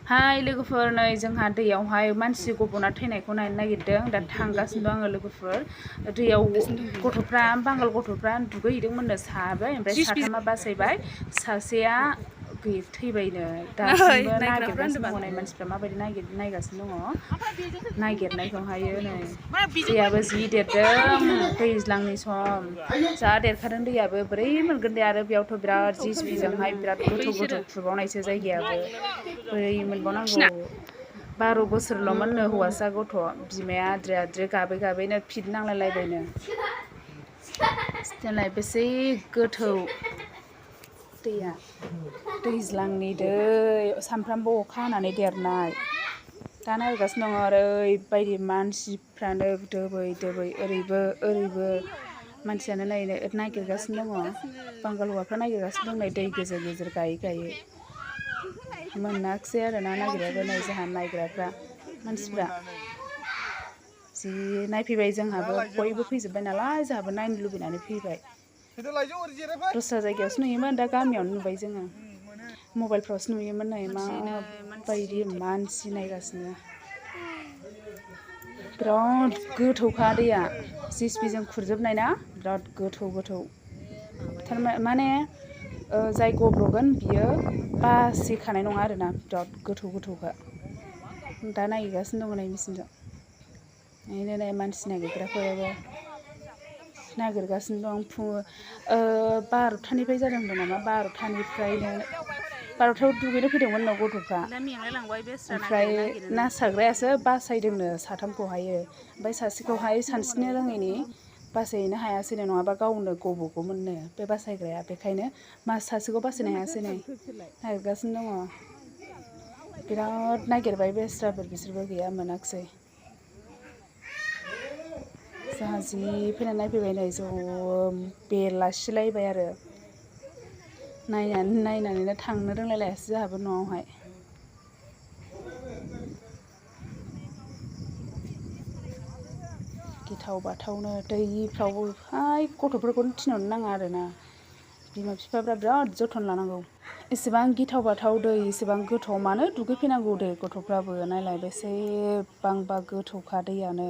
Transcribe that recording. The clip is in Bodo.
हाय लोगोफोर नै जोंहा दैयावहाय मानसि गबना थैनायखौ नायनो नागिरदों दा थांगासिनो दं आङो लोगोफोर दैयाव गथ'फ्रा बांगाल गथ'फ्रा दुगैहैदोंमोननो साबाय ओमफ्राय साथामा बासायबाय सासेया थैबायनो दासिमबो नागिरगासिनो दङ नै मानसिफ्रा माबायदि नायगासिनो दङ नागिरनायखौहायो नै दैयाबो जि देरदों दैज्लांनि सम जा देरखादों दैयाबो बोरै मोनगोन दे आरो बेयावथ' बिराद जिसिपिजोंहाय बिराद गोथौ गोथौ खुरबावनायसो जायगायाबो बोरै मोनबावनांगौ 12 बोसोरल'मोननो हौवासा गथ' बिमाया आद्रि आद्रि गाबै गाबैनो फिट नांलायलायबायनो देलाय बेसे गोथौ दैया दैज्लांनि दै सानफ्रामबो अखा हानानै देरनाय दा नागिरगासिनो दङ ओरैबायदि मानसिफ्रानो दोबै दोबै ओरैबो ओरैबो मानसियानो नागिरगासिनो दङ बांगाल हौवाफ्रा नागिरगासिनो दं नै दै गेजेर गेजेर गायै गायै मोनाखिसै आरो ना नागिरबाबो नै जोंहा नायग्राफ्रा मानसिफ्रा जि नायफैबाय जोंहाबो बयबो फैजोब्बाय नालाय जोंहाबो नायनो लुबैनानै फैबाय दस्रा जायगायावसो नुयोमोन दा गामियावनो नुबाय जोङो मबाइलफ्रावसो नुयोमोन नै माबायदि मानसि नायगासिनो बिराद गोथौखा दैया जिसिपिजों खुरजोबनाय ना बिराद गोथौ गोथौ माने जाय गब्र'गोन बियो बासिखानाय नङा आरोना बिराद गोथौ गोथौखा दा नागिरगासिनो दङ नै मेचिनजों बेनो नै मानसि नागिरग्राफोराबो नागिरगासिनो दं 12थानिफ्राय जादों होनदों नामा 12थायाव दुगैनो फैदोंमोन न' गथ'फ्रा ओमफ्राय ना सारग्रायासो बासायदोंनो साथामखौहायो ओमफ्राय सासेखौहाय सानस्रिनो रोङैनि बासायहैनो हायासैनो नङाबा गावनो गबगौमोननो बे बासायग्राया बेखायनो सासेखौ बासायनो हायासै नै नागिरगासिनो दङ बिराद नागिरबाय बेस्राफोर बिसोरबो गैया मोनाखिसै जोंहा जि फैनानै नायफैबाय नै ज' बेलासिलायबाय आरो नायनानैनो थांनो रोंलायलायासै जोंहाबो न'आवहाय गिथाव बाथावनो दैफ्रावबो हाय गथ'फोरखौनो थिनहरनो नाङा आरोना बिमा बिफाफ्रा बिराद जोथोन लानांगौ एसेबां गिथाव बाथाव दै एसेबां गोथौ मानो दुगैफैनांगौ दे गथ'फ्राबो नायलाय बेसेबांबा गोथौखा दैयानो